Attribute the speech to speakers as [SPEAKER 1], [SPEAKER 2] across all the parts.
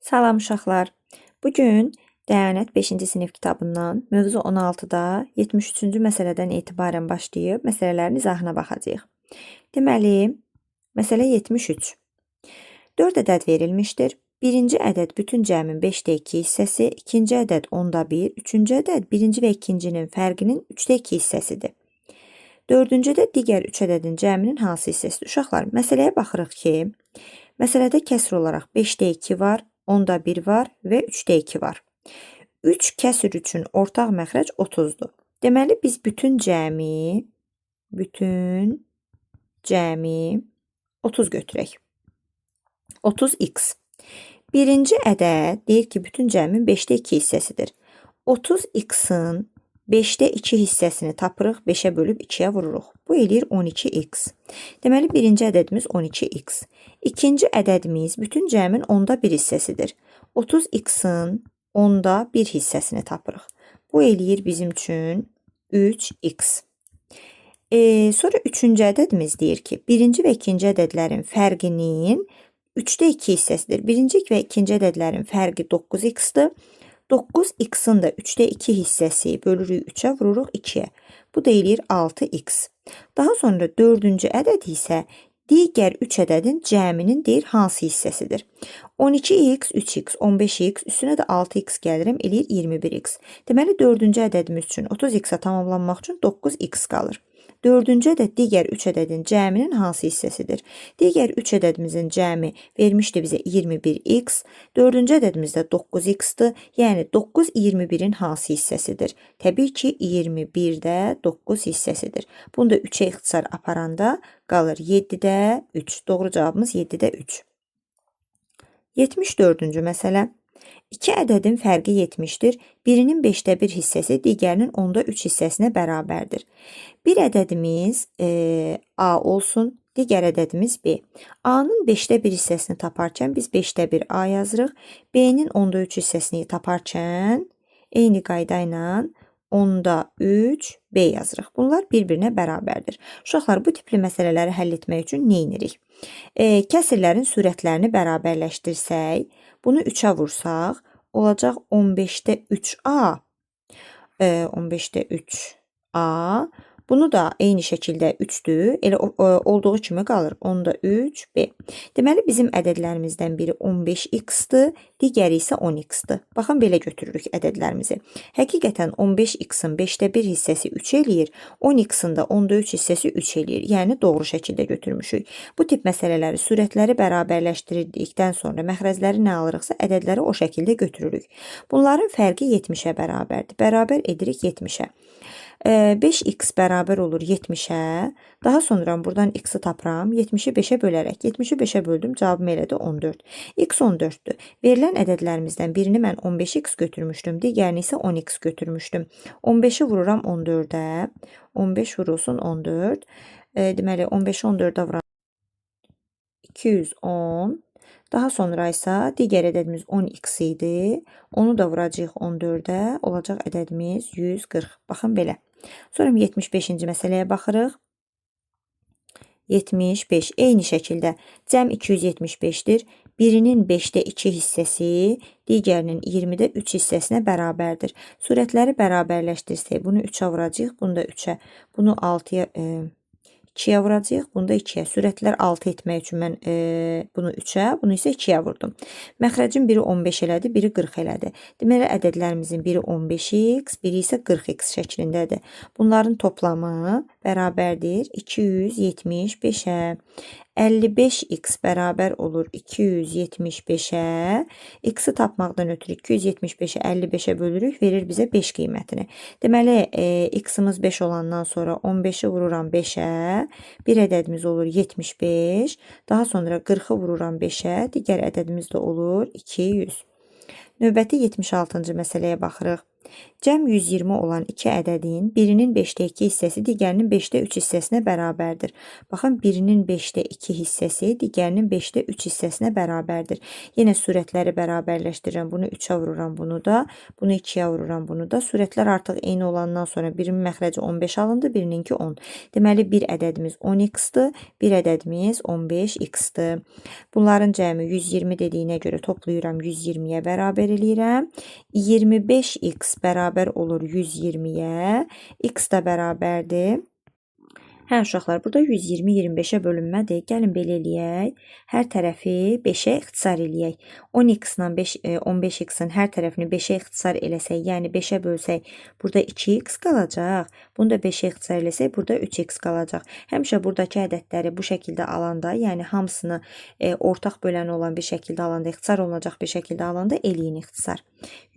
[SPEAKER 1] Salam uşaqlar. Bugün Diyanət 5-ci sinif kitabından mövzu 16-da 73-cü məsələdən etibarən başlayıb məsələlərin izahına baxacağıq. Deməli, məsələ 73. 4 ədəd verilmişdir. Birinci ədəd bütün cəmin 5-də 2 hissəsi, ikinci ədəd 10-da 1, üçüncü ədəd birinci və ikincinin fərqinin 3-də 2 hissəsidir. Dördüncü ədəd digər 3 ədədin cəminin hansı hissəsidir? Uşaqlar, məsələyə baxırıq ki, məsələdə kəsr olaraq 5-də 2 var, 10-da 1 var və 3-də 2 var. 3 kəsr üçün ortaq məxrəc 30-dur. Deməli, biz bütün cəmi 30 götürək. 30x. Birinci ədəd deyir ki, bütün cəmin 5-də 2 hissəsidir. 30x-in 5-də 2 hissəsini tapırıq, 5-ə bölüb 2-yə vururuq. Bu eləyir 12x. Deməli, birinci ədədimiz 12x. İkinci ədədimiz bütün cəmin 10-da 1 hissəsidir. 30x-in 10-da 1 hissəsini tapırıq. Bu eləyir bizim üçün 3x. Sonra üçüncü ədədimiz deyir ki, birinci və ikinci ədədlərin fərqinin 3-də 2 hissəsidir. Birinci və ikinci ədədlərin fərqi 9x-dir. 9x-in də 3-də 2 hissəsi bölürük 3-ə, vururuq 2-yə. Bu da eləyir 6x. Daha sonra dördüncü ədəd isə digər 3 ədədin cəminin deyir hansı hissəsidir. 12x, 3x, 15x, üstünə də 6x gəlirəm, eləyir 21x. Deməli, dördüncü ədədimiz üçün 30x-a tamamlanmaq üçün 9x qalır. Dördüncü ədəd digər 3 ədədin cəminin hansı hissəsidir? Digər 3 ədədimizin cəmi vermişdi bizə 21x. Dördüncü ədədimiz də 9x-dir. Yəni 9 21-in hansı hissəsidir? Təbii ki, 21-də 9 hissəsidir. Bunu da 3-ə ixtisar aparanda qalır 7-də 3. Doğru cavabımız 7-də 3. 74-cü məsələ. İki ədədin fərqi 70-dir. Birinin 5-də 1 hissəsi digərinin 10-da 3 hissəsinə bərabərdir. Bir ədədimiz A olsun, digər ədədimiz B. A-nın 5-də 1 hissəsini taparkən biz 5-də 1 A yazırıq. B-nin 10-da 3 hissəsini taparkən eyni qayda ilə 10-da 3 B yazırıq. Bunlar bir-birinə bərabərdir. Uşaqlar, bu tipli məsələləri həll etmək üçün nə edirik? Kəsirlərin sürətlərini bərabərləşdirsək, bunu 3-ə vursaq, olacaq 15-də 3A, 15-də 3A, bunu da eyni şəkildə 3-dür, elə olduğu kimi qalır, 10-da 3B. Deməli, bizim ədədlərimizdən biri 15x-dir, digəri isə 10x-dir. Baxın, belə götürürük ədədlərimizi. Həqiqətən 15x-in 5-də 1 hissəsi 3 eləyir, 10x-in də 10-da 3 hissəsi 3 eləyir. Yəni, doğru şəkildə götürmüşük. Bu tip məsələləri, sürətləri bərabərləşdirdikdən sonra məxrəzləri nə alırıqsa, ədədləri o şəkildə götürürük. Bunların fərqi 70-ə bərabərdir. Bərabər edirik 70-ə. 5x bərabər olur 70-ə. Daha sonra buradan x-i tapıram. 70-i 5-ə bölərək. 70-i 5-ə böldüm. Cavabım elədi 14. X 14-dür. Verilən ədədlərimizdən birini mən 15x götürmüşdüm. Digərini isə 10x götürmüşdüm. 15-i vururam 14-ə. 15 vurulsun 14. Deməli, 15-i 14-ə vuram. 210. Daha sonra isə digər ədədimiz 10x idi. Onu da vuracağıq 14-ə. Olacaq ədədimiz 140. Baxın belə. Sonra 75-ci məsələyə baxırıq. 75. Eyni şəkildə cəm 275-dir. Birinin 5-də 2 hissəsi digərinin 20-də 3 hissəsinə bərabərdir. Sürətləri bərabərləşdirsək, bunu 3-ə vuracağıq, bunu da 3-ə, bunu 6-ya, 2-yə vuracağıq, bunu da 2-yə. Sürətlər 6 etmək üçün mən bunu 3-ə, bunu isə 2-yə vurdum. Məxrəcin biri 15 elədi, biri 40 elədi. Deməli, ədədlərimizin biri 15x, biri isə 40x şəklindədir. Bunların toplamı bərabərdir 275-ə. 55x bərabər olur 275-ə. X-i tapmaqdan ötürü 275-i 55-ə bölürük, verir bizə 5 qiymətini. Deməli, x-imiz 5 olandan sonra 15-i vururam 5-ə. Bir ədədimiz olur 75. Daha sonra 40-ı vururam 5-ə. Digər ədədimiz də olur 200. Növbəti 76-cı məsələyə baxırıq. Cəm 120 olan iki ədədin birinin 5-də 2 hissəsi digərinin 5-də 3 hissəsinə bərabərdir. Baxın, birinin 5-də 2 hissəsi digərinin 5-də 3 hissəsinə bərabərdir. Yenə surətləri bərabərləşdirirəm. Bunu 3-ə vururam, bunu da. Bunu 2-yə vururam, bunu da. Surətlər artıq eyni olandan sonra birinin məxrəci 15 alındı, birininki 10. Deməli, bir ədədimiz 10x-dır, bir ədədimiz 15x-dır. Bunların cəmi 120 dediyinə görə toplayıram, 120-yə bərabər eləyirəm. 25x bərabər olur 120-yə. X da bərabərdir. Hə, uşaqlar, burada 120 25-ə bölünmədir. Gəlin belə eləyək. Hər tərəfi 5-ə ixtisar eləyək. 10x-la 15x-in hər tərəfini 5-ə ixtisar eləsək, yəni 5-ə bölsək, burada 2x qalacaq. Bunu da 5-ə ixtisar eləsək, burada 3x qalacaq. Həmişə buradakı ədədləri bu şəkildə alanda, yəni hamısını ortaq bölən olan bir şəkildə alanda, ixtisar olunacaq bir şəkildə alanda eləyin ixtisar.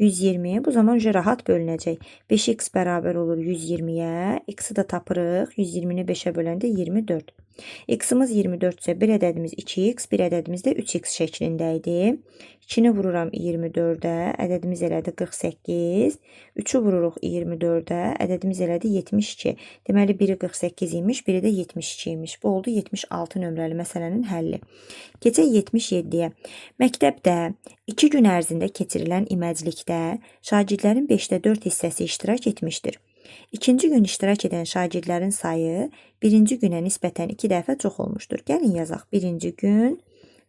[SPEAKER 1] 120 bu zaman rahat bölünəcək. 5x bərabər olur 120-yə. X-i də tapırıq. 120-ni 5-ə böləndə 24. X-imiz 24 isə bir ədədimiz 2x, bir ədədimiz də 3x şəklində idi. 2-ni vururam 24-ə, ədədimiz elədi 48. 3-ü vururuq 24-ə, ədədimiz elədi 72. Deməli, biri 48 imiş, biri də 72 imiş. Bu oldu 76 nömrəli məsələnin həlli. Keçək 77-yə. Məktəbdə 2 gün ərzində keçirilən iməclikdə şagirdlərin 5-də 4 hissəsi iştirak etmişdir. İkinci gün iştirak edən şagirdlərin sayı birinci günə nisbətən 2 dəfə çox olmuşdur. Gəlin yazaq. Birinci gün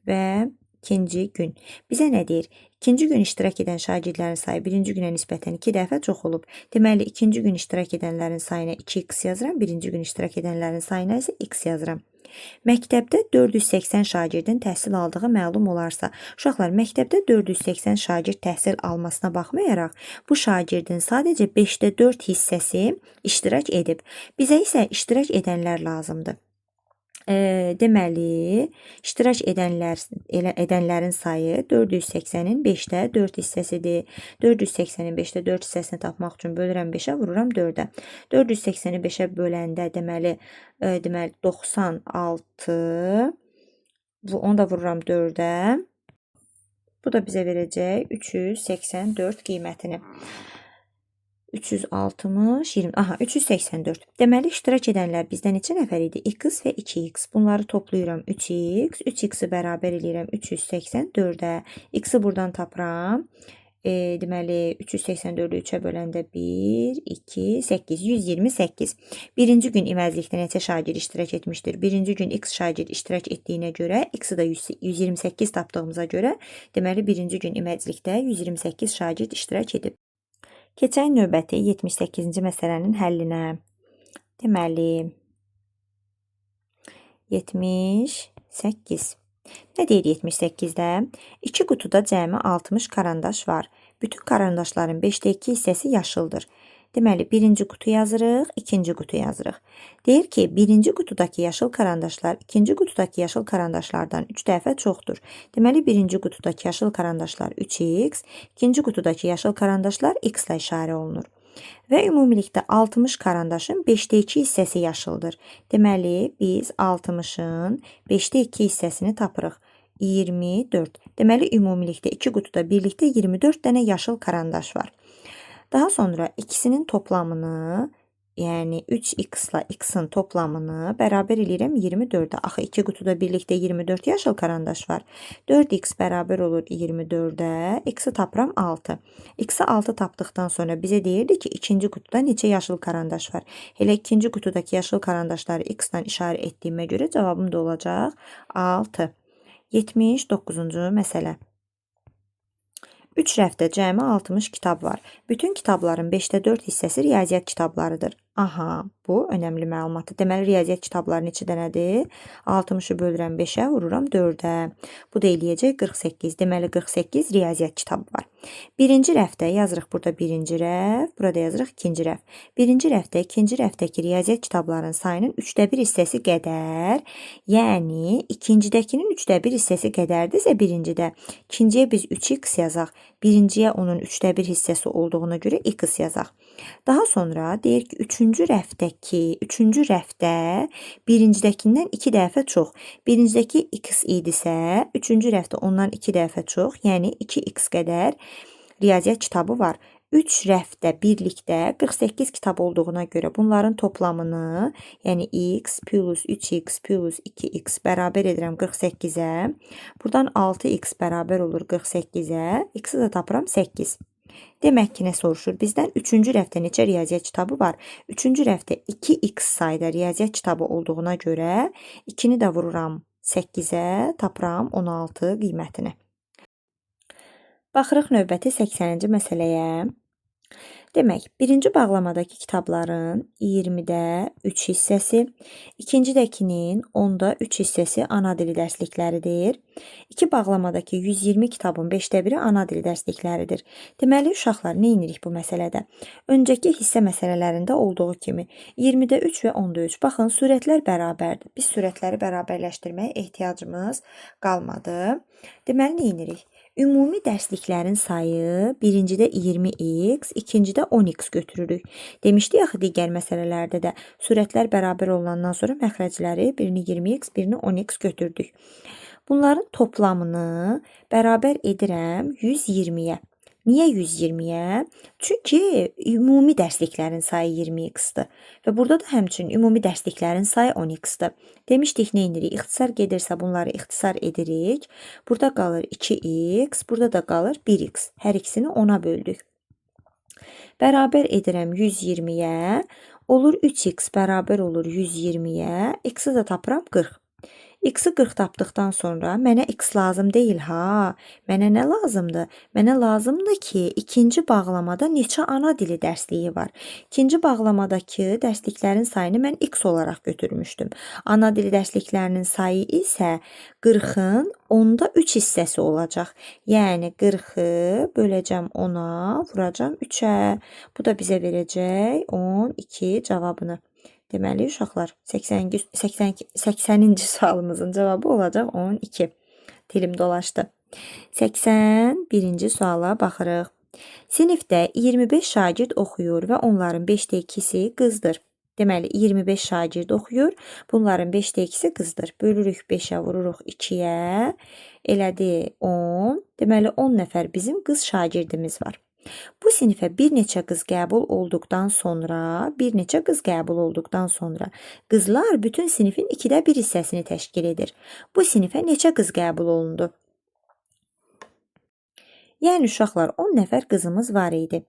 [SPEAKER 1] və ikinci gün. Bizə nə deyir? İkinci gün iştirak edən şagirdlərin sayı birinci günə nisbətən 2 dəfə çox olub. Deməli, ikinci gün iştirak edənlərin sayına 2x yazıram, birinci gün iştirak edənlərin sayına isə x yazıram. Məktəbdə 480 şagirdin təhsil aldığı məlum olarsa, uşaqlar, məktəbdə 480 şagird təhsil almasına baxmayaraq, bu şagirdin sadəcə 5-də 4 hissəsi iştirak edib. Bizə isə iştirak edənlər lazımdır. Deməli, iştirak edənlərin sayı 480-in 5-də 4 hissəsidir. 480-in 5-də 4 hissəsini tapmaq üçün bölürəm 5-ə, vururam 4-ə. 480-i 5-ə böləndə deməli 96, onu da vururam 4-ə. Bu da bizə verəcək 384 qiymətini. 360, 20, aha, 384. Deməli, iştirak edənlər bizdə neçə nəfər idi? X və 2x. Bunları toplayıram 3x. 3x-i bərabər eləyirəm 384-ə. X-i buradan tapıram. Deməli, 384-ü 3-ə böləndə 1, 2, 8, 128. Birinci gün iməclikdə neçə şagird iştirak etmişdir? Birinci gün x şagird iştirak etdiyinə görə, x-i də 128 tapdığımıza görə, deməli, birinci gün iməclikdə 128 şagird iştirak edib. Keçək növbəti 78-ci məsələnin həllinə. Deməli, 78. Nə deyir 78-də? 2 qutuda cəmi 60 karandaş var. Bütün karandaşların 5-də 2 hissəsi yaşıldır. Deməli, birinci qutu yazırıq, ikinci qutu yazırıq. Deyir ki, birinci qutudakı yaşıl karandaşlar ikinci qutudakı yaşıl karandaşlardan 3 dəfə çoxdur. Deməli, birinci qutudakı yaşıl karandaşlar 3x, ikinci qutudakı yaşıl karandaşlar x ilə işarə olunur. Və ümumilikdə 60 karandaşın 5-də 2 hissəsi yaşıldır. Deməli, biz 60-ın 5-də 2 hissəsini tapırıq. 24. Deməli, ümumilikdə iki qutuda birlikdə 24 dənə yaşıl karandaş var. Daha sonra ikisinin toplamını, yəni 3x ilə x-in toplamını bərabər eləyirəm 24-ə. Axı iki qutuda birlikdə 24 yaşıl karandaş var. 4x bərabər olur 24-ə. X-i tapıram 6. X-i 6 tapdıqdan sonra bizə deyirdi ki, ikinci qutuda neçə yaşıl karandaş var. Elə ikinci qutudakı yaşıl karandaşları x-dan işarə etdiyimə görə cavabım da olacaq 6. 79-cu məsələ. 3 rəfdə cəmi 60 kitab var. Bütün kitabların 5-də 4 hissəsi riyaziyyat kitablarıdır. Aha, bu önəmli məlumatdır. Deməli, riyaziyyat kitabları neçə dənədir? 60-ı bölürəm 5-ə, vururam 4-ə. Bu da eləyəcək 48. Deməli, 48 riyaziyyat kitabı var. Birinci rəfdə yazırıq burada birinci rəf, burada yazırıq ikinci rəf. Birinci rəfdə, ikinci rəfdəki riyaziyyat kitablarının sayının 3-də 1 hissəsi qədər, yəni ikincidəkinin 3-də 1 hissəsi qədərdirsə birincidə, ikinciyə biz 3x yazaq, birinciyə onun 3-də 1 hissəsi olduğuna görə x yazaq. Daha sonra deyir ki, üçüncü rəfdə birincidəkindən 2 dəfə çox. Birincidəki x idisə, üçüncü rəfdə ondan 2 dəfə çox, yəni 2x qədər riyaziyyat kitabı var. 3 rəfdə birlikdə 48 kitab olduğuna görə bunların toplamını, yəni x plus 3x plus 2x bərabər edirəm 48-ə. Buradan 6x bərabər olur 48-ə. X-i də tapıram 8. Demək ki, nə soruşur bizdən? 3-cü rəfdə neçə riyaziyyat kitabı var? 3-cü rəfdə 2x sayda riyaziyyat kitabı olduğuna görə 2-ni də vururam 8-ə, tapıram 16 qiymətini. Baxırıq növbəti 80-ci məsələyə. Demək, birinci bağlamadakı kitabların 20-də 3 hissəsi, ikincidəkinin 10-da 3 hissəsi ana dili dərslikləridir. İki bağlamadakı 120 kitabın 5-də 1-i ana dili dərslikləridir. Deməli, uşaqlar, nə edirik bu məsələdə? Öncəki hissə məsələlərində olduğu kimi 20-də 3 və 10-da 3. Baxın, surətlər bərabərdir. Biz surətləri bərabərləşdirməyə ehtiyacımız qalmadı. Deməli, nə edirik? Ümumi dərsliklərin sayı birincidə 20x, ikincidə 10x götürürük. Demişdik axı digər məsələlərdə də surətlər bərabər olandan sonra məxrəcləri birini 20x, birini 10x götürdük. Bunların toplamını bərabər edirəm 120-yə. Niyə 120-yə? Çünki ümumi dərsliklərin sayı 20x-dir. Və burada da həmçinin ümumi dərsliklərin sayı 10x-dir. Demişdik, nə edirik? İxtisar gedirsə bunları ixtisar edirik. Burada qalır 2x, burada da qalır 1x. Hər ikisini 10-a böldük. Bərabər edirəm 120-yə. Olur 3x bərabər olur 120-yə. X-i də tapıram 40. X-i 40 tapdıqdan sonra mənə x lazım deyil ha. Mənə nə lazımdır? Mənə lazımdır ki, ikinci bağlamada neçə ana dili dərsliyi var. İkinci bağlamadakı dərsliklərin sayını mən x olaraq götürmüşdüm. Ana dili dərsliklərinin sayı isə 40-ın 10-da 3 hissəsi olacaq. Yəni 40-ı böləcəm 10-a, vuracam 3-ə. Bu da bizə verəcək 12 cavabını. Deməli, uşaqlar, 80-ci sualımızın cavabı olacaq 12. Dilim dolaşdı. 81-ci suala baxırıq. Sinifdə 25 şagird oxuyur və onların 5-də 2-si qızdır. Deməli, 25 şagird oxuyur. Bunların 5-də 2-si qızdır. Bölürük 5-ə, vururuq 2-yə. Elədi 10. Deməli, 10 nəfər bizim qız şagirdimiz var. Bu sinifə bir neçə qız qəbul olduqdan sonra, qızlar bütün sinifin 2-də 1 hissəsini təşkil edir. Bu sinifə neçə qız qəbul olundu? Yəni uşaqlar, 10 nəfər qızımız var idi.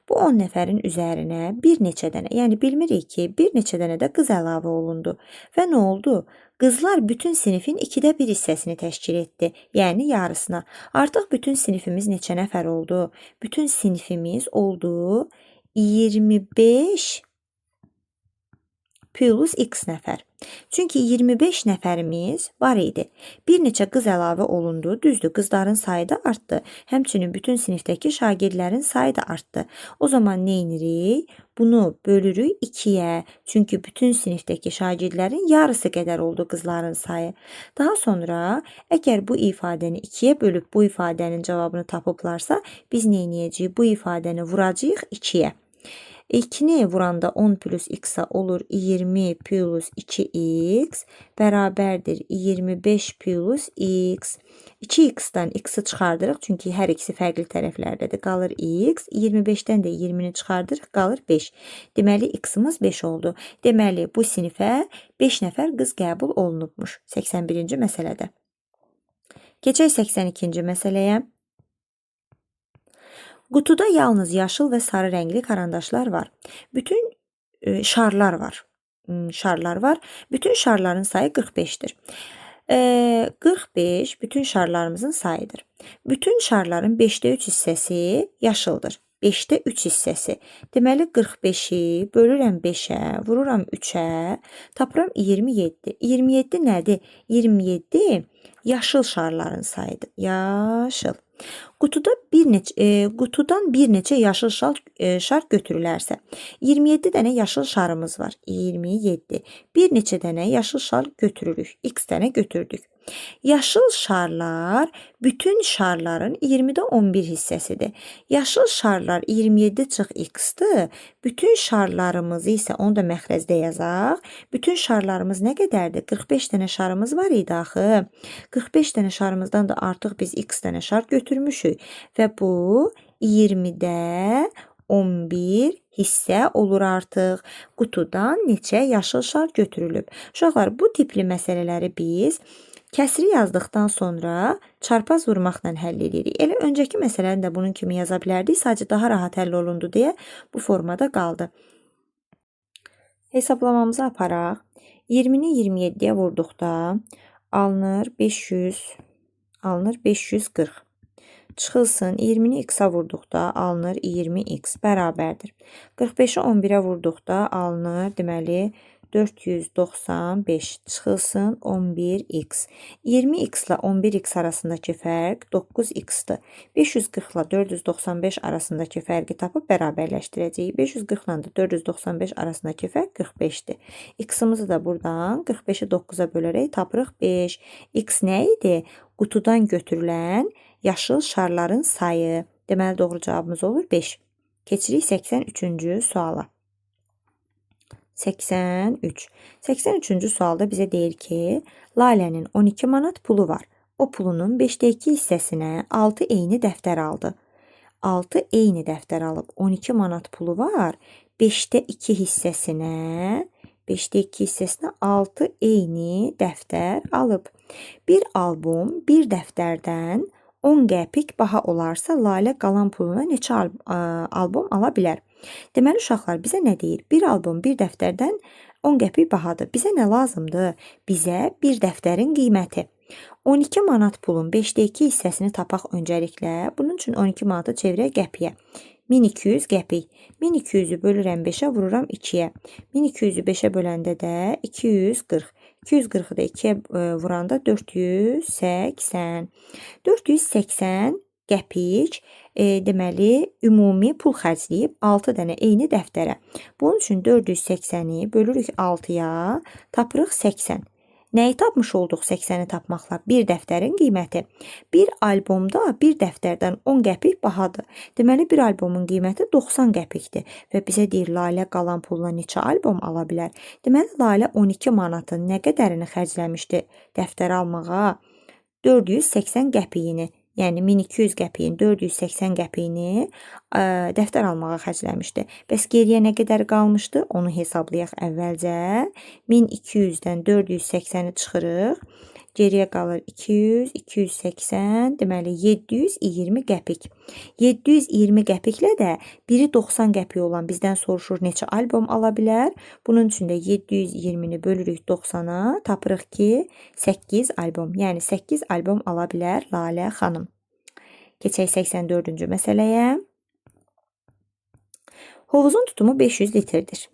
[SPEAKER 1] Bu 10 nəfərin üzərinə bir neçə dənə, yəni bilmirik ki, bir neçə dənə də qız əlavə olundu. Və nə oldu? Qızlar bütün sinifin 2-də 1 hissəsini təşkil etdi, yəni yarısına. Artıq bütün sinifimiz neçə nəfər oldu? Bütün sinifimiz oldu 25 plus x nəfər. Çünki 25 nəfərimiz var idi. Bir neçə qız əlavə olundu. Düzdür, qızların sayı da artdı. Həmçinin bütün sinifdəki şagirdlərin sayı da artdı. O zaman nə edirik? Bunu bölürük 2-yə. Çünki bütün sinifdəki şagirdlərin yarısı qədər oldu qızların sayı. Daha sonra əgər bu ifadəni 2-yə bölüb bu ifadənin cavabını tapıblarsa, biz nə edəcəyik? Bu ifadəni vuracağıq 2-yə. 2-ni vuranda 10 plus x-a olur 20 plus 2x bərabərdir 25 plus x. 2x-dan x-i çıxardırıq, çünki hər ikisi fərqli tərəflərdədir. Qalır x, 25-dən də 20-ni çıxardırıq, qalır 5. Deməli, x-imiz 5 oldu. Deməli, bu sinifə 5 nəfər qız qəbul olunubmuş 81-ci məsələdə. Keçək 82-ci məsələyə. Qutuda yalnız yaşıl və sarı rəngli karandaşlar var. Bütün şarlar var. Şarlar var. Bütün şarların sayı 45-dir. 45 bütün şarlarımızın sayıdır. Bütün şarların 5-də 3 hissəsi yaşıldır. 5-də 3 hissəsi. Deməli 45-i bölürəm 5-ə, vururam 3-ə, tapıram 27. 27 nədir? 27 yaşıl şarların sayıdır. Yaşıl. Qutudan bir neçə yaşıl şar götürülərsə, 27 dənə yaşıl şarımız var. 27. Bir neçə dənə yaşıl şar götürürük. X dənə götürdük. Yaşıl şarlar bütün şarların 20-də 11 hissəsidir. Yaşıl şarlar 27 çıx x-dir. Bütün şarlarımızı isə onu da məxrəcdə yazaq. Bütün şarlarımız nə qədərdir? 45 dənə şarımız var idi axı. 45 dənə şarımızdan da artıq biz x dənə şar götürmüşük. Və bu 20-də 11 hissə olur artıq. Qutudan neçə yaşıl şar götürülüb? Uşaqlar, bu tipli məsələləri biz kəsri yazdıqdan sonra çarpaz vurmaqla həll edirik. Elə öncəki məsələni də bunun kimi yaza bilərdik. Sadəcə daha rahat həll olundu deyə bu formada qaldı. Hesablamamızı aparaq. 20-ni 27-yə vurduqda alınır 500, alınır 540. Çıxılsın 20-ni x-a vurduqda alınır 20x bərabərdir. 45-i 11-ə vurduqda alınır deməli 495 çıxılsın 11x. 20x ilə 11x arasındakı fərq 9x-dir. 540 ilə 495 arasındakı fərqi tapıb bərabərləşdirəcəyik. 540 ilə də 495 arasındakı fərq 45-dir. X-imizi də buradan 45-i 9-a bölərək tapırıq 5. X nə idi? Qutudan götürülən yaşıl şarların sayı. Deməli, doğru cavabımız olur 5. Keçirik 83-cü suala. 83. 83-cü sualda bizə deyir ki, Lalənin 12 manat pulu var. O pulunun 5də 2 hissəsinə 6 eyni dəftər aldı. 6 eyni dəftər alıb. 12 manat pulu var. 5də 2 hissəsinə 5də 2 hissəsinə 6 eyni dəftər alıb. Bir albom bir dəftərdən 10 qəpik baha olarsa, Lalə qalan puluna neçə albom ala bilər? Deməli, uşaqlar bizə nə deyir? Bir albom bir dəftərdən 10 qəpik bahadır. Bizə nə lazımdır? Bizə bir dəftərin qiyməti. 12 manat pulun 5də 2 hissəsini tapaq öncəliklə. Bunun üçün 12 manatı çevirək qəpiyə. 1200 qəpik. 1200-ü bölürəm 5-ə, vururam 2-yə. 1200-ü 5-ə böləndə də 240. 240-ı da 2-yə vuranda 480. 480 qəpik deməli ümumi pul xərcləyib 6 dənə eyni dəftərə. Bunun üçün 480-i bölürük 6-ya, tapırıq 80. Nəyi tapmış olduq 80-i tapmaqla? Bir dəftərin qiyməti. Bir albomda bir dəftərdən 10 qəpik bahadır. Deməli, bir albomun qiyməti 90 qəpikdir. Və bizə deyir, Lalə qalan pulla neçə albom ala bilər? Deməli, Lalə 12 manatın nə qədərini xərcləmişdi dəftər almağa? 480 qəpiyini. Yəni 1200 qəpiyin 480 qəpiyini dəftər almağa xərcləmişdi. Bəs geriyə nə qədər qalmışdı? Onu hesablayaq əvvəlcə. 1200-dən 480-i çıxırıq. Geriyə qalır 200, 280, deməli 720 qəpik. 720 qəpiklə də biri 90 qəpik olan bizdən soruşur neçə albom ala bilər. Bunun üçün də 720-ni bölürük 90-a, tapırıq ki 8 albom. Yəni 8 albom ala bilər Lalə xanım. Keçək 84-cü məsələyə. Hovuzun tutumu 500 litrdir.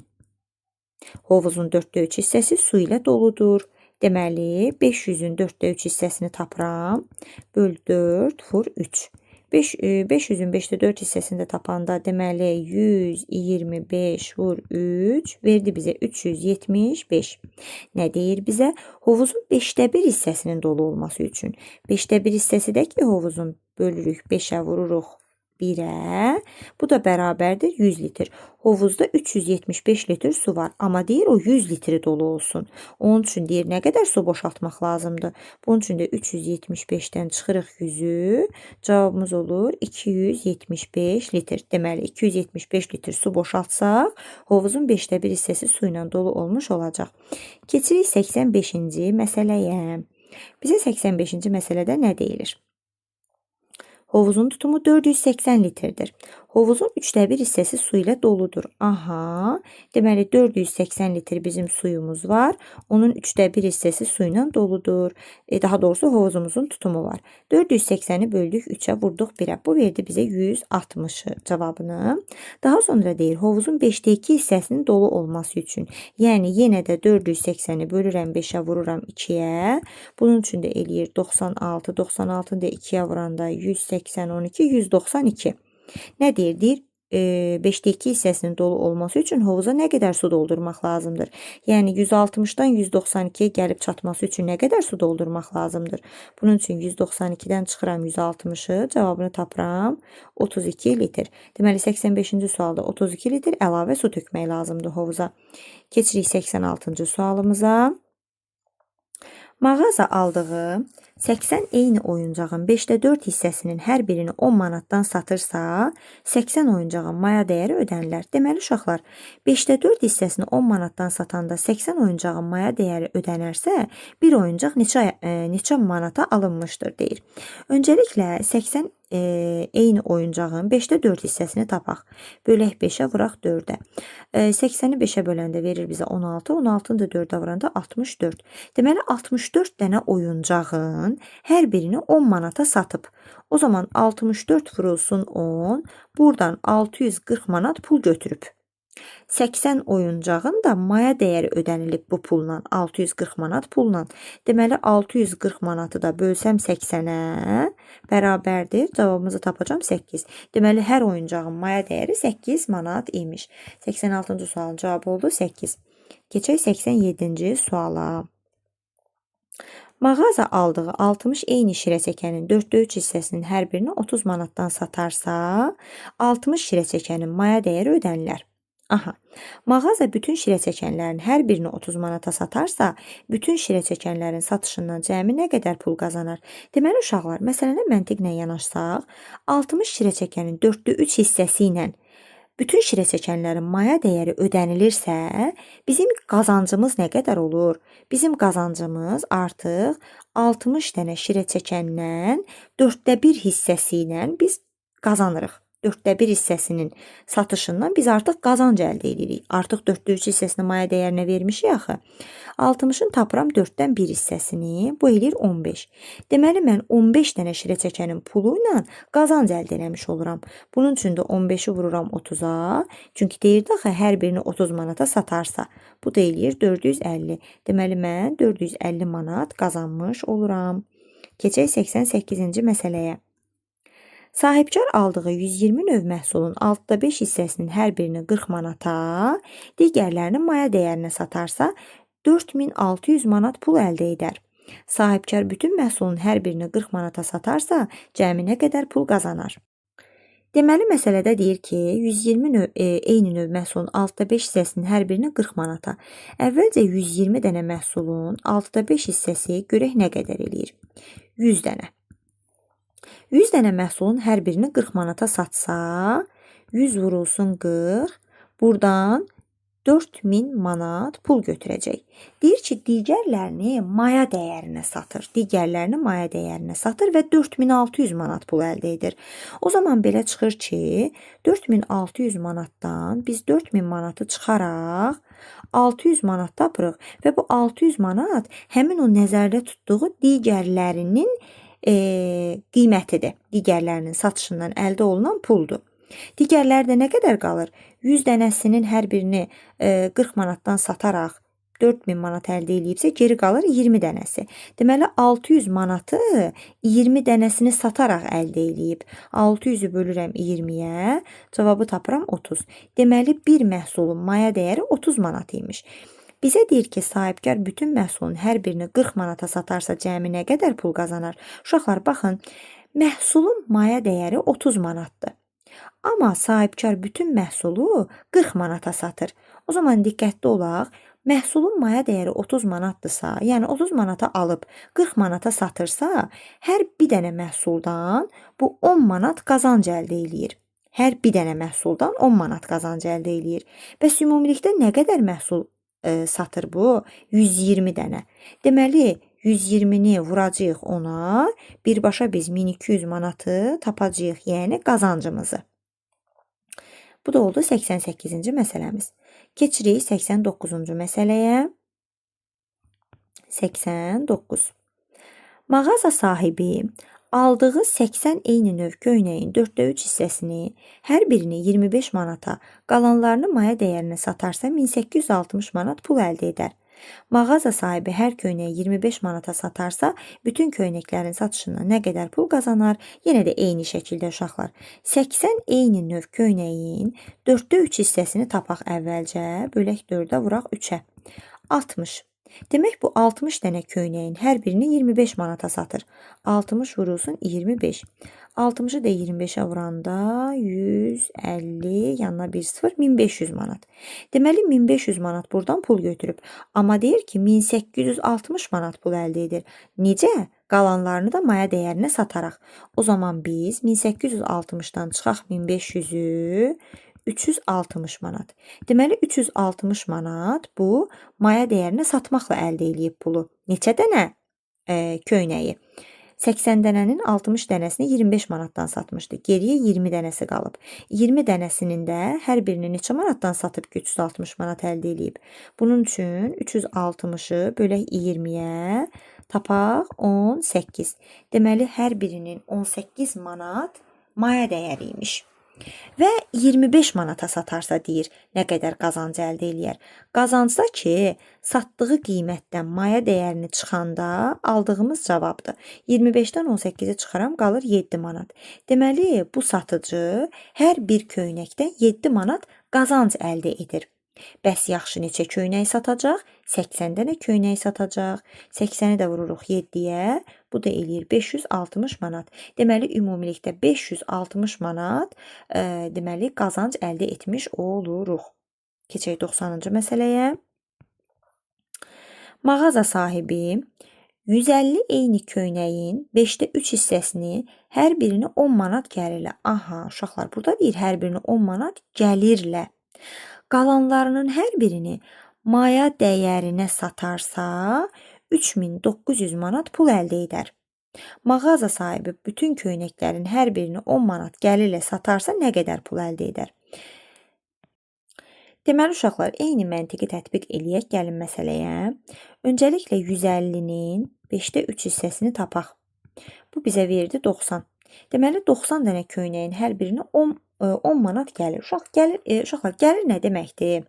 [SPEAKER 1] Hovuzun 4də 3 hissəsi su ilə doludur. Deməli, 500-ün 4də 3 hissəsini tapıram. Böl 4, vur 3. 500-ün 5də 4 hissəsini də tapanda, deməli, 125 vur 3 verdi bizə 375. Nə deyir bizə? Hovuzun 5də 1 hissəsinin dolu olması üçün. 5də 1 hissəsi də ki, hovuzun bölürük 5-ə vururuq 1-ə. Bu da bərabərdir 100 litr. Hovuzda 375 litr su var. Amma deyir o 100 litri dolu olsun. Onun üçün deyir nə qədər su boşaltmaq lazımdır. Bunun üçün də 375-dən çıxırıq 100-ü. Cavabımız olur 275 litr. Deməli 275 litr su boşaltsaq hovuzun 5də 1 hissəsi su ilə dolu olmuş olacaq. Keçirik 85-ci məsələyə. Bizə 85-ci məsələdə nə deyilir? Hovuzun tutumu 480 litrdir. Hovuzun 3də 1 hissəsi su ilə doludur. Aha, deməli 480 litr bizim suyumuz var. Onun 3də 1 hissəsi su ilə doludur. Daha doğrusu hovuzumuzun tutumu var. 480-i böldük 3-ə, vurduq 1-ə. Bu verdi bizə 160 cavabını. Daha sonra deyir hovuzun 5də 2 hissəsinin dolu olması üçün. Yəni yenə də 480-i bölürəm 5-ə, vururam 2-yə. Bunun üçün də eləyir 96. 96-nı da 2-yə vuranda 180, 12, 192. Nə deyir? Deyir, 5də 2 hissəsinin dolu olması üçün hovuza nə qədər su doldurmaq lazımdır? Yəni 160-dan 192-yə gəlib çatması üçün nə qədər su doldurmaq lazımdır? Bunun üçün 192-dən çıxıram 160-ı, cavabını tapıram 32 litr. Deməli 85-ci sualda 32 litr əlavə su tökmək lazımdır hovuza. Keçirik 86-cı sualımıza. Mağaza aldığı 80 eyni oyuncağın 5-də 4 hissəsinin hər birini 10 manatdan satırsa, 80 oyuncağın maya dəyəri ödənilər. Deməli, uşaqlar, 5-də 4 hissəsini 10 manatdan satanda 80 oyuncağın maya dəyəri ödənərsə, bir oyuncaq neçə manata alınmışdır, deyir. Öncəliklə 80 eyni oyuncağın 5-də 4 hissəsini tapaq. Bölək 5-ə, vuraq 4-ə. 80-i 5-ə böləndə verir bizə 16. 16-nı da 4-ə vuranda 64. Deməli, 64 dənə oyuncağın hər birini 10 manata satıb. O zaman 64 vurulsun 10. Buradan 640 manat pul götürüb. 80 oyuncağın da maya dəyəri ödənilib bu pulla, 640 manat pulla. Deməli, 640 manatı da bölsəm 80-ə bərabərdir. Cavabımızı tapacağam 8. Deməli, hər oyuncağın maya dəyəri 8 manat imiş. 86-cı sualın cavabı oldu 8. Keçək 87-ci suala. Mağaza aldığı 60 eyni şirəçəkənin 4-də 3 hissəsinin hər birini 30 manatdan satarsa, 60 şirəçəkənin maya dəyəri ödənilər. Aha. Mağaza bütün şirəçəkənlərin hər birini 30 manata satarsa, bütün şirəçəkənlərin satışından cəmi nə qədər pul qazanar? Deməli, uşaqlar, məsələnə məntiqlə yanaşsaq, 60 şirəçəkənin 4-də 3 hissəsi ilə bütün şirəçəkənlərin maya dəyəri ödənilirsə, bizim qazancımız nə qədər olur? Bizim qazancımız artıq 60 dənə şirəçəkəndən 4-də 1 hissəsi ilə biz qazanırıq. 4-də 1 hissəsinin satışından biz artıq qazanc əldə edirik. Artıq 4-də 3 hissəsini maya dəyərinə vermişik axı. 60-ın tapıram 4-dən 1 hissəsini. Bu eləyir 15. Deməli, mən 15 dənə şirəçəkənin pulu ilə qazanc əldə eləmiş oluram. Bunun üçün də 15-i vururam 30-a. Çünki deyirdi axı, hər birini 30 manata satarsa. Bu da eləyir 450. Deməli, mən 450 manat qazanmış oluram. Keçək 88-ci məsələyə. Sahibkar aldığı 120 növ məhsulun 6-da 5 hissəsinin hər birini 40 manata, digərlərini maya dəyərinə satarsa, 4600 manat pul əldə edər. Sahibkar bütün məhsulun hər birini 40 manata satarsa, cəmi nə qədər pul qazanar? Deməli, məsələdə deyir ki, 120 növ, eyni növ məhsulun 6-da 5 hissəsinin hər birini 40 manata. Əvvəlcə 120 dənə məhsulun 6-da 5 hissəsi görək nə qədər eləyir? 100 dənə. 100 dənə məhsulun hər birini 40 manata satsa, 100 vurulsun 40, buradan 4000 manat pul götürəcək. Deyir ki, digərlərini maya dəyərinə satır. Digərlərini maya dəyərinə satır və 4600 manat pul əldə edir. O zaman belə çıxır ki, 4600 manatdan biz 4000 manatı çıxaraq 600 manat tapırıq və bu 600 manat həmin o nəzərdə tutduğu digərlərinin qiymətidir. Digərlərinin satışından əldə olunan puldur. Digərləri də nə qədər qalır? 100 dənəsinin hər birini 40 manatdan sataraq 4000 manat əldə eləyibsə, geri qalır 20 dənəsi. Deməli, 600 manatı 20 dənəsini sataraq əldə eləyib. 600-ü bölürəm 20-yə, cavabı tapıram 30. Deməli, bir məhsulun maya dəyəri 30 manat imiş. Bizə deyir ki, sahibkar bütün məhsulun hər birini 40 manata satarsa, cəmi nə qədər pul qazanar? Uşaqlar, baxın, məhsulun maya dəyəri 30 manatdır. Amma sahibkar bütün məhsulu 40 manata satır. O zaman diqqətli olaq. Məhsulun maya dəyəri 30 manatdırsa, yəni 30 manata alıb 40 manata satırsa, hər bir dənə məhsuldan bu 10 manat qazanc əldə eləyir. Hər bir dənə məhsuldan 10 manat qazanc əldə eləyir. Bəs ümumilikdə nə qədər məhsul satır bu? 120 dənə. Deməli, 120-ni vuracağıq ona, birbaşa biz 1200 manatı tapacağıq, yəni qazancımızı. Bu da oldu 88-ci məsələmiz. Keçirik 89-cu məsələyə. 89. Mağaza sahibi aldığı 80 eyni növ köynəyin 4-də 3 hissəsini, hər birini 25 manata, qalanlarını maya dəyərinə satarsa 1860 manat pul əldə edər. Mağaza sahibi hər köynəyi 25 manata satarsa, bütün köynəklərin satışından nə qədər pul qazanar? Yenə də eyni şəkildə uşaqlar. 80 eyni növ köynəyin 4-də 3 hissəsini tapaq əvvəlcə, bölək 4-ə vuraq 3-ə. 60. Demək bu 60 dənə köynəyin hər birini 25 manata satır. 60 vurulsun 25. 60-ı da 25-ə vuranda 150, yanına bir 0, 1500 manat. Deməli 1500 manat buradan pul götürüb. Amma deyir ki 1860 manat pul əldə edir. Necə? Qalanlarını da maya dəyərinə sataraq. O zaman biz 1860-dan çıxaq 1500-ü, 360 manat. Deməli 360 manat bu maya dəyərinə satmaqla əldə eləyib pulu. Neçə dənə köynəyi? 80 dənənin 60 dənəsini 25 manatdan satmışdı. Geriyə 20 dənəsi qalıb. 20 dənəsinin də hər birini neçə manatdan satıb ki, 360 manat əldə eləyib. Bunun üçün 360-ı bölək 20-yə tapaq 18. Deməli, hər birinin 18 manat maya dəyəri imiş. Və 25 manata satarsa deyir, nə qədər qazanc əldə eləyər. Qazancda ki, satdığı qiymətdən maya dəyərini çıxanda aldığımız cavabdır. 25-dən 18-i çıxaram, qalır 7 manat. Deməli, bu satıcı hər bir köynəkdən 7 manat qazanc əldə edir. Bəs yaxşı neçə köynək satacaq? 80 dənə köynək satacaq. 80-i də vururuq 7-yə. Bu da eləyir 560 manat. Deməli, ümumilikdə 560 manat deməli, qazanc əldə etmiş oluruq. Keçək 90-cı məsələyə. Mağaza sahibi 150 eyni köynəyin 5-də 3 hissəsini hər birini 10 manat gəlirlə. Aha, uşaqlar, burada deyir hər birini 10 manat gəlirlə. Qalanlarının hər birini maya dəyərinə satarsa 3900 manat pul əldə edər. Mağaza sahibi bütün köynəklərin hər birini 10 manat gəlirlə satarsa nə qədər pul əldə edər? Deməli uşaqlar, eyni məntiqi tətbiq eləyək gəlin məsələyə. Öncəliklə 150-nin 5-də 3 hissəsini tapaq. Bu bizə verdi 90. Deməli 90 dənə köynəyin hər birini 10 manat gəlir. Uşaqlar, gəlir nə deməkdir?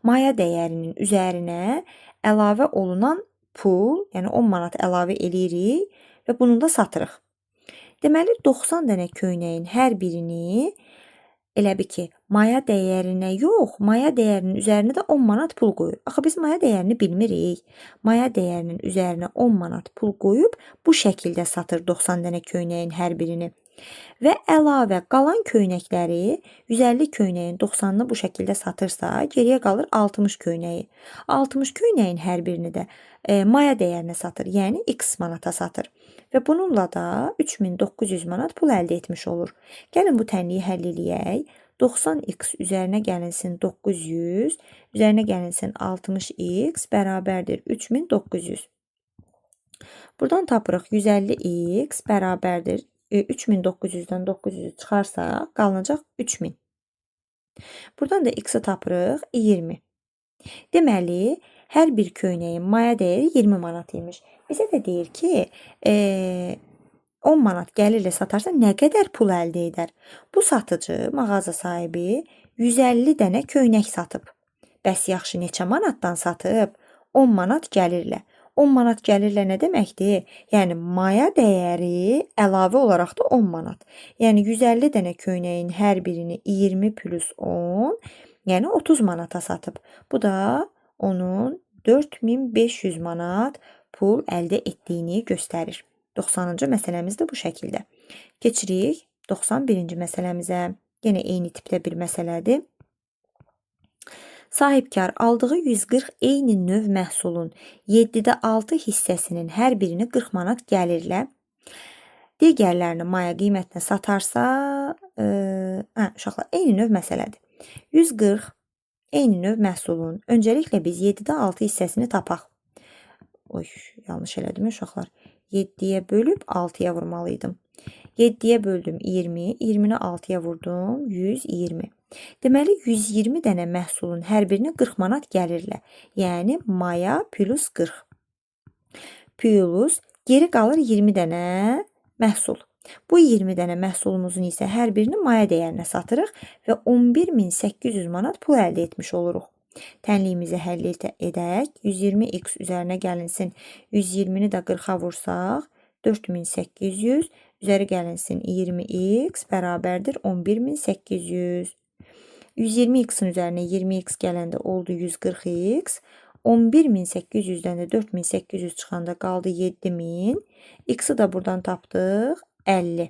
[SPEAKER 1] Maya dəyərinin üzərinə əlavə olunan pul, yəni 10 manat əlavə eləyirik və bunu da satırıq. Deməli 90 dənə köynəyin hər birini elə bil ki, maya dəyərinə yox, maya dəyərinin üzərinə də 10 manat pul qoyur. Axı biz maya dəyərini bilmirik. Maya dəyərinin üzərinə 10 manat pul qoyub bu şəkildə satır 90 dənə köynəyin hər birini. Və əlavə qalan köynəkləri 150 köynəyin 90-ını bu şəkildə satırsa, geriyə qalır 60 köynəyi. 60 köynəyin hər birini də maya dəyərinə satır, yəni x manata satır. Və bununla da 3900 manat pul əldə etmiş olur. Gəlin bu tənliyi həll eləyək. 90x üzərinə gəlinsin 900, üzərinə gəlinsin 60x bərabərdir 3900. Buradan tapırıq 150x bərabərdir 3900-dən 900-ü çıxarsaq qalınacaq 3000. Buradan da x-i tapırıq 20. Deməli, hər bir köynəyin maya dəyəri 20 manat imiş. Bizə də deyir ki, 10 manat gəlirlə satarsa nə qədər pul əldə edər? Bu satıcı, mağaza sahibi 150 dənə köynək satıb. Bəs yaxşı neçə manatdan satıb? 10 manat gəlirlə. 10 manat gəlirlə nə deməkdir? Yəni maya dəyəri əlavə olaraq da 10 manat. Yəni 150 dənə köynəyin hər birini 20 plus 10, yəni 30 manata satıb. Bu da onun 4500 manat pul əldə etdiyini göstərir. 90-cı məsələmiz də bu şəkildə. Keçirik 91-ci məsələmizə. Yenə eyni tipdə bir məsələdir. Sahibkar aldığı 140 eyni növ məhsulun 7-də 6 hissəsinin hər birini 40 manat gəlirlə, digərlərini maya qiymətinə satarsa, uşaqlar, eyni növ məsələdir. 140 eyni növ məhsulun öncəliklə biz 7-də 6 hissəsini tapaq. Oy, yanlış elədim uşaqlar. 7-yə bölüb 6-ya vurmalıydım. 7-yə böldüm 20, 20-ni 6-ya vurdum 120. Deməli 120 dənə məhsulun hər birinə 40 manat gəlirlə. Yəni maya plus 40. Plus geri qalır 20 dənə məhsul. Bu 20 dənə məhsulumuzun isə hər birini maya dəyərinə satırıq və 11800 manat pul əldə etmiş oluruq. Tənliyimizi həll edək. 120x üzərinə gəlinsin. 120-ni də 40-a vursaq 4800, üzəri gəlinsin 20x bərabərdir 11800. 120x-in üzərinə 20x gələndə oldu 140x. 11800-dən də 4800 çıxanda qaldı 7000. X-i də buradan tapdıq 50.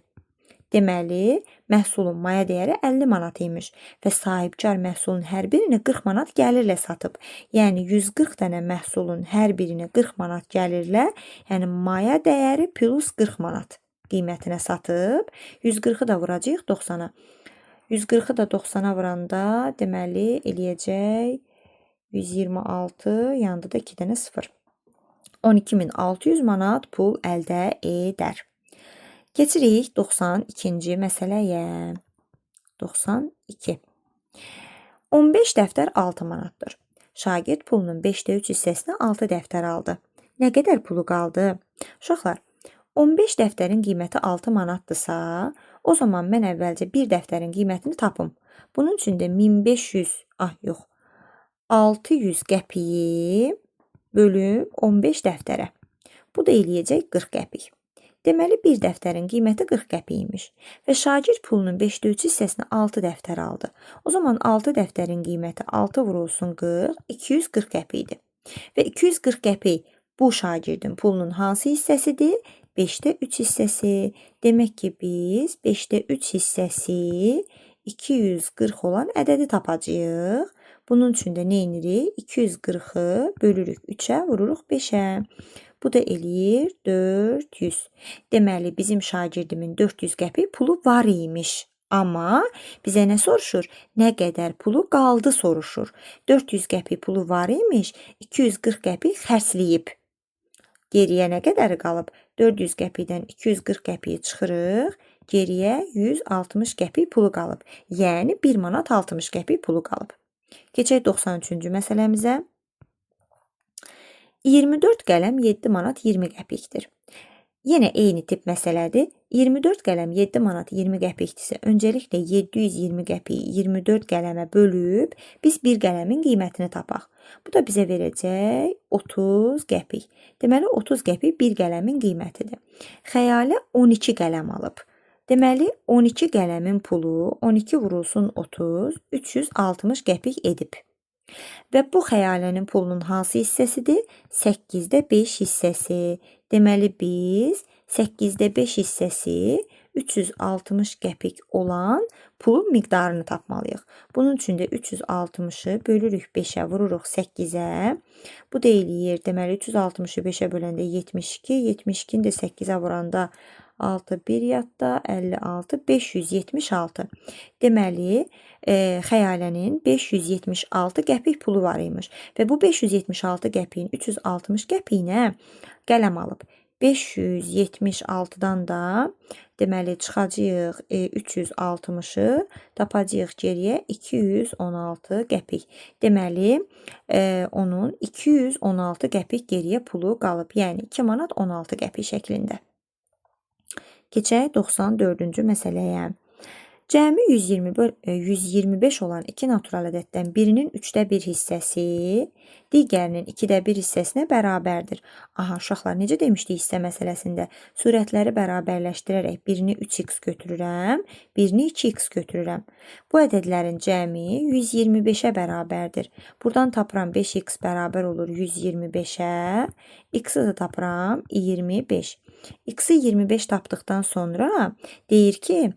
[SPEAKER 1] Deməli, məhsulun maya dəyəri 50 manat imiş və sahibkar məhsulun hər birini 40 manat gəlirlə satıb. Yəni 140 dənə məhsulun hər birini 40 manat gəlirlə, yəni maya dəyəri plus 40 manat qiymətinə satıb. 140-ı da vuracağıq 90-a. 140-ı da 90-a vuranda deməli eləyəcək 126, yanında da 2 dənə 0. 12.600 manat pul əldə edər. Keçirik 92-ci məsələyə. 92. 15 dəftər 6 manatdır. Şagird pulunun 5də 3 hissəsini 6 dəftər aldı. Nə qədər pulu qaldı? Uşaqlar, 15 dəftərin qiyməti 6 manatdırsa, o zaman mən əvvəlcə bir dəftərin qiymətini tapım. Bunun üçün də 1500, 600 qəpiyi bölüm 15 dəftərə. Bu da eləyəcək 40 qəpik. Deməli, bir dəftərin qiyməti 40 qəpik imiş və şagird pulunun 5də 3 hissəsini 6 dəftər aldı. O zaman 6 dəftərin qiyməti 6 vurulsun 40, 240 qəpikdir. Və 240 qəpik bu şagirdin pulunun hansı hissəsidir? 5də 3 hissəsi. Demək ki, biz 5də 3 hissəsi 240 olan ədədi tapacağıq. Bunun üçün də nə edirik? 240-ı bölürük 3-ə, vururuq 5-ə. Bu da eləyir 400. Deməli, bizim şagirdimin 400 qəpik pulu var imiş. Amma bizə nə soruşur? Nə qədər pulu qaldı soruşur. 400 qəpik pulu var imiş, 240 qəpik xərcləyib. Geriyə nə qədəri qalıb? 400 qəpikdən 240 qəpiyi çıxırıq. Geriyə 160 qəpik pulu qalıb. Yəni 1 manat 60 qəpik pulu qalıb. Keçək 93-cü məsələmizə. 24 qələm 7 manat 20 qəpikdir. Yenə eyni tip məsələdir. 24 qələm 7 manat 20 qəpikdirsə, öncəliklə 720 qəpiyi 24 qələmə bölüb biz bir qələmin qiymətini tapaq. Bu da bizə verəcək 30 qəpik. Deməli, 30 qəpik bir qələmin qiymətidir. Xəyalə 12 qələm alıb. Deməli, 12 qələmin pulu 12 vurulsun 30, 360 qəpik edib. Və bu xəyalənin pulunun hansı hissəsidir? 8də 5 hissəsi. Deməli, biz 8də 5 hissəsi 360 qəpik olan pulun miqdarını tapmalıyıq. Bunun üçün də 360-ı bölürük 5-ə, vururuq 8-ə. Bu da eləyir. Deməli, 360-ı 5-ə böləndə 72, 72-ni də 8-ə vuranda 6, 1 yadda, 56, 576. Deməli, xəyalənin 576 qəpik pulu var imiş. Və bu 576 qəpiyin 360 qəpiyinə qələm alıb. 576-dan da deməli çıxacağıq 360-ı, tapacağıq geriyə 216 qəpik. Deməli, onun 216 qəpik geriyə pulu qalıb. Yəni 2 manat 16 qəpik şəklində. Keçək 94-cü məsələyə. Cəmi 125 olan iki natural ədəddən birinin 3də 1 hissəsi digərinin 2də 1 hissəsinə bərabərdir. Aha, uşaqlar, necə demişdik hissə məsələsində? Sürətləri bərabərləşdirərək birini 3x götürürəm, birini 2x götürürəm. Bu ədədlərin cəmi 125-ə bərabərdir. Buradan tapıram 5x bərabər olur 125-ə, x-i də tapıram 25. X-i 25 tapdıqdan sonra deyir ki,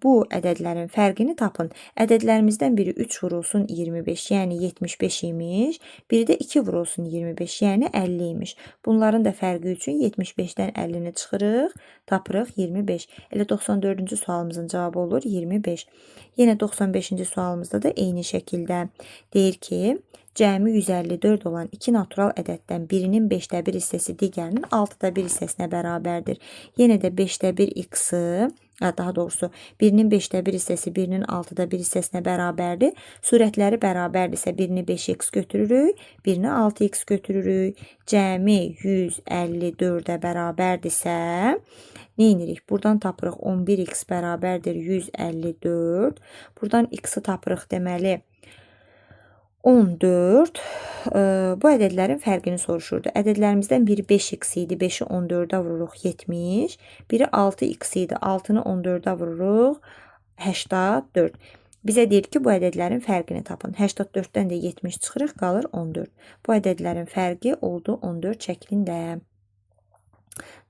[SPEAKER 1] bu ədədlərin fərqini tapın. Ədədlərimizdən biri 3 vurulsun 25, yəni 75 imiş. Biri də 2 vurulsun 25, yəni 50 imiş. Bunların da fərqi üçün 75-dən 50-ni çıxırıq, tapırıq 25. Elə 94-cü sualımızın cavabı olur 25. Yenə 95-ci sualımızda da eyni şəkildə deyir ki, cəmi 154 olan iki natural ədəddən birinin 5də 1 hissəsi digərinin 6da 1 hissəsinə bərabərdir. Yenə də 5də 1 x-i, daha doğrusu birinin 5də 1 hissəsi birinin 6da 1 hissəsinə bərabərdir. Sürətləri bərabərdirsə birini 5x götürürük, birini 6x götürürük. Cəmi 154-ə bərabərdirsə nə edirik? Buradan tapırıq 11x bərabərdir 154. Buradan x-i tapırıq deməli 14. Bu ədədlərin fərqini soruşurdu. Ədədlərimizdən biri 5x idi. 5-i 14-ə vururuq 70. Biri 6x idi. 6-nı 14-ə vururuq 84. Bizə deyir ki, bu ədədlərin fərqini tapın. 84-dən də 70 çıxırıq, qalır 14. Bu ədədlərin fərqi oldu 14 şəklində.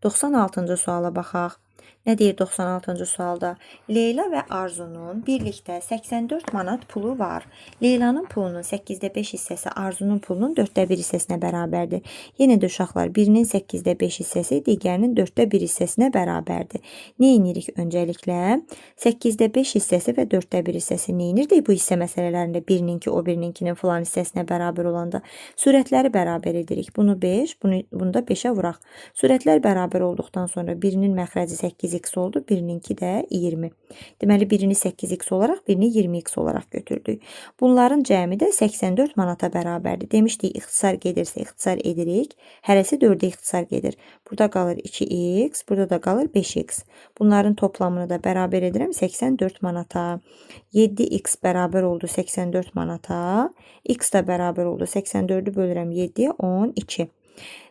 [SPEAKER 1] 96-cı suala baxaq. Nə deyir 96-cı sualda? Leyla və Arzunun birlikdə 84 manat pulu var. Leylanın pulunun 8-də 5 hissəsi Arzunun pulunun 4-də 1 hissəsinə bərabərdir. Yenə də uşaqlar birinin 8-də 5 hissəsi digərinin 4-də 1 hissəsinə bərabərdir. Nə edirik öncəliklə? 8-də 5 hissəsi və 4-də 1 hissəsi nə edirdik bu hissə məsələlərində birininki o birininkinin filan hissəsinə bərabər olanda? Sürətləri bərabər edirik. Bunu 5, bunu da 5-ə vuraq. Sürətlər bərabər olduqdan sonra birinin məxrəci 8x oldu, birininki də 20. Deməli, birini 8x olaraq, birini 20x olaraq götürdük. Bunların cəmi də 84 manata bərabərdir. Demişdik, ixtisar gedirsə ixtisar edirik. Hərəsi 4-ə ixtisar gedir. Burada qalır 2x, burada da qalır 5x. Bunların toplamını da bərabər edirəm 84 manata. 7x bərabər oldu 84 manata. X də bərabər oldu 84-ü bölürəm 7-yə 12.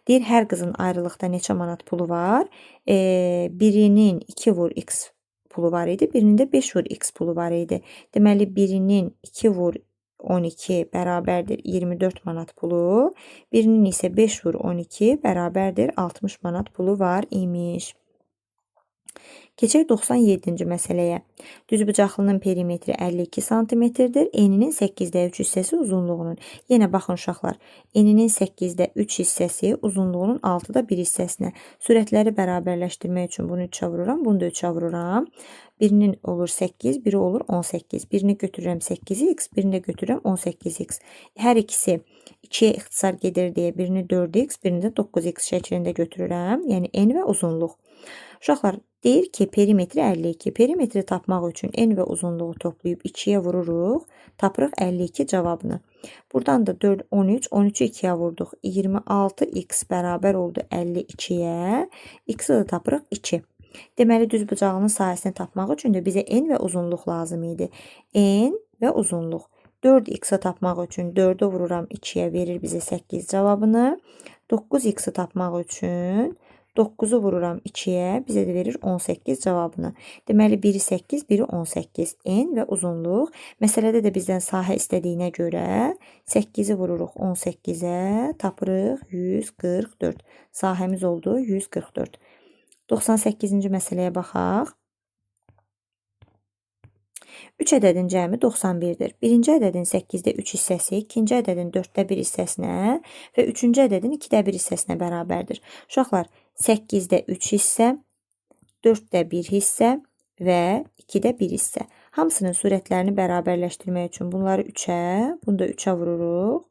[SPEAKER 1] Deyir, hər qızın ayrılıqda neçə manat pulu var? Birinin 2 vur x pulu var idi, birinin də 5 vur x pulu var idi. Deməli, birinin 2 vur 12 bərabərdir 24 manat pulu, birinin isə 5 vur 12 bərabərdir 60 manat pulu var imiş. Keçək 97-ci məsələyə. Düzbucaqlının perimetri 52 santimetrdir. Eninin 8-də 3 hissəsi uzunluğunun. Yenə baxın uşaqlar. Eninin 8-də 3 hissəsi uzunluğunun 6-da 1 hissəsinə. Sürətləri bərabərləşdirmək üçün bunu 3-ə vururam, bunu da 3-ə vururam. Birinin olur 8, biri olur 18. Birini götürürəm 8x, birini də götürürəm 18x. Hər ikisi 2-yə ixtisar gedir deyə birini 4x, birini də 9x şəklində götürürəm. Yəni en və uzunluq. Uşaqlar deyir ki, perimetri 52. Perimetri tapmaq üçün en və uzunluğu toplayıb 2-yə vururuq. Tapırıq 52 cavabını. Buradan da 4, 13, 13-ü 2-yə vurduq. 26x bərabər oldu 52-yə. X-i də tapırıq 2. Deməli, düzbucağının sahəsini tapmaq üçün də bizə en və uzunluq lazım idi. En və uzunluq. 4x-i tapmaq üçün 4-ü vururam 2-yə, verir bizə 8 cavabını. 9x-i tapmaq üçün 9-u vururam 2-yə, bizə də verir 18 cavabını. Deməli, biri 8, biri 18. En və uzunluq. Məsələdə də bizdən sahə istədiyinə görə 8-i vururuq 18-ə, tapırıq 144. Sahəmiz oldu 144. 98-ci məsələyə baxaq. 3 ədədin cəmi 91-dir. Birinci ədədin 8-də 3 hissəsi, ikinci ədədin 4-də 1 hissəsinə və üçüncü ədədin 2-də 1 hissəsinə bərabərdir. Uşaqlar, 8-də 3 hissə, 4-də 1 hissə və 2-də 1 hissə. Hamısının sürətlərini bərabərləşdirmək üçün bunları 3-ə, bunu da 3-ə vururuq.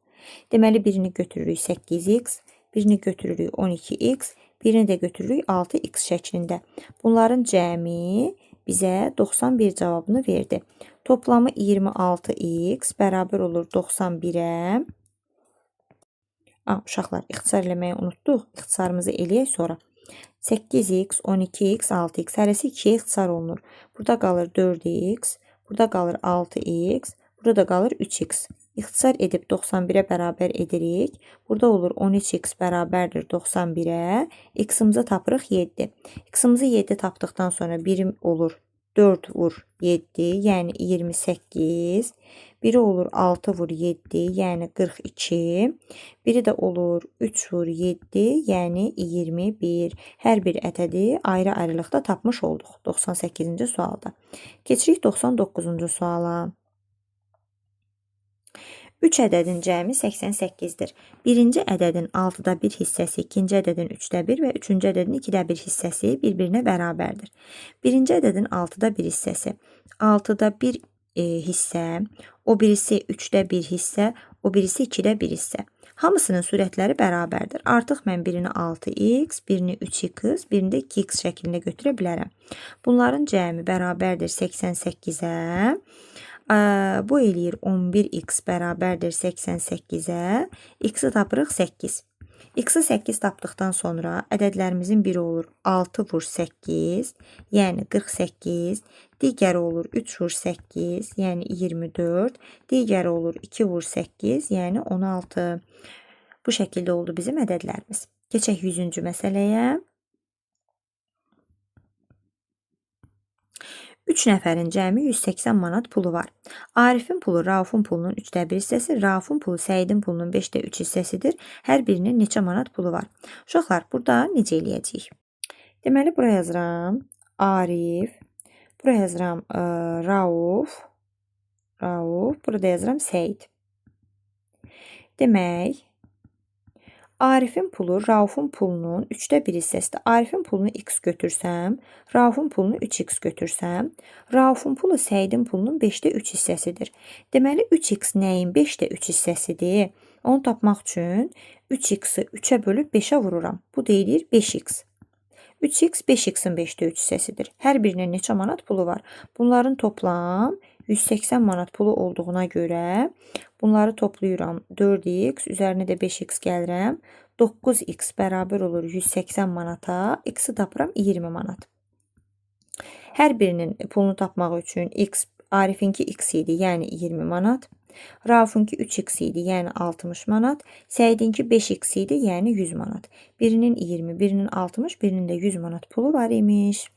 [SPEAKER 1] Deməli, birini götürürük 8x, birini götürürük 12x, birini də götürürük 6x şəklində. Bunların cəmi bizə 91 cavabını verdi. Toplamı 26x bərabər olur 91-ə. Uşaqlar, ixtisar eləməyi unutduq. İxtisarımızı eləyək sonra. 8x, 12x, 6x. Hərəsi 2-yə ixtisar olunur. Burada qalır 4x, burada qalır 6x, burada qalır 3x. İxtisar edib 91-ə bərabər edirik. Burada olur 13x bərabərdir 91-ə. X-imizi tapırıq 7. X-imizi 7 tapdıqdan sonra birim olur 4 vur 7, yəni 28. Biri olur 6 vur 7, yəni 42. Biri də olur 3 vur 7, yəni 21. Hər bir ədədi ayrı-ayrılıqda tapmış olduq 98-ci sualda. Keçirik 99-cu suala. 3 ədədin cəmi 88-dir. Birinci ədədin 6-da 1 hissəsi, ikinci ədədin 3-də 1 və üçüncü ədədin 2-də 1 hissəsi bir-birinə bərabərdir. Birinci ədədin 6-da 1 hissəsi, 6-da 1 hissə, o birisi 3-də 1 hissə, o birisi 2-də 1 hissə. Hamısının sürətləri bərabərdir. Artıq mən birini 6x, birini 3x, birini də 2x şəklində götürə bilərəm. Bunların cəmi bərabərdir 88-ə. Bu eləyir 11x bərabərdir 88-ə. X-i tapırıq 8. X-i 8 tapdıqdan sonra ədədlərimizin biri olur 6 vur 8, yəni 48. Digəri olur 3 vur 8, yəni 24. Digəri olur 2 vur 8, yəni 16. Bu şəkildə oldu bizim ədədlərimiz. Keçək 100-cü məsələyə. 3 nəfərin cəmi 180 manat pulu var. Arifin pulu Raufun pulunun 3-də 1 hissəsi, Raufun pulu Səidin pulunun 5-də 3 hissəsidir. Hər birinin neçə manat pulu var? Uşaqlar, burada necə eləyəcəyik? Deməli, bura yazıram. Arif. Bura yazıram Rauf. Rauf. Burada yazıram Səid. Demək, Arifin pulu Raufun pulunun 3də 1 hissəsidir. Arifin pulunu x götürsəm, Raufun pulunu 3x götürsəm, Raufun pulu Səidin pulunun 5də 3 hissəsidir. Deməli, 3x nəyin 5də 3 hissəsidir? Onu tapmaq üçün 3x-i 3-ə bölüb 5-ə vururam. Bu deyilir 5x. 3x 5x-in 5də 3 hissəsidir. Hər birinin neçə manat pulu var? Bunların toplam 180 manat pulu olduğuna görə bunları toplayıram. 4x, üzərinə də 5x gəlirəm. 9x bərabər olur 180 manata. X-i tapıram 20 manat. Hər birinin pulunu tapmaq üçün x, Arifinki x idi, yəni 20 manat. Raufunki 3x idi, yəni 60 manat. Səidinki 5x idi, yəni 100 manat. Birinin 20, birinin 60, birinin də 100 manat pulu var imiş.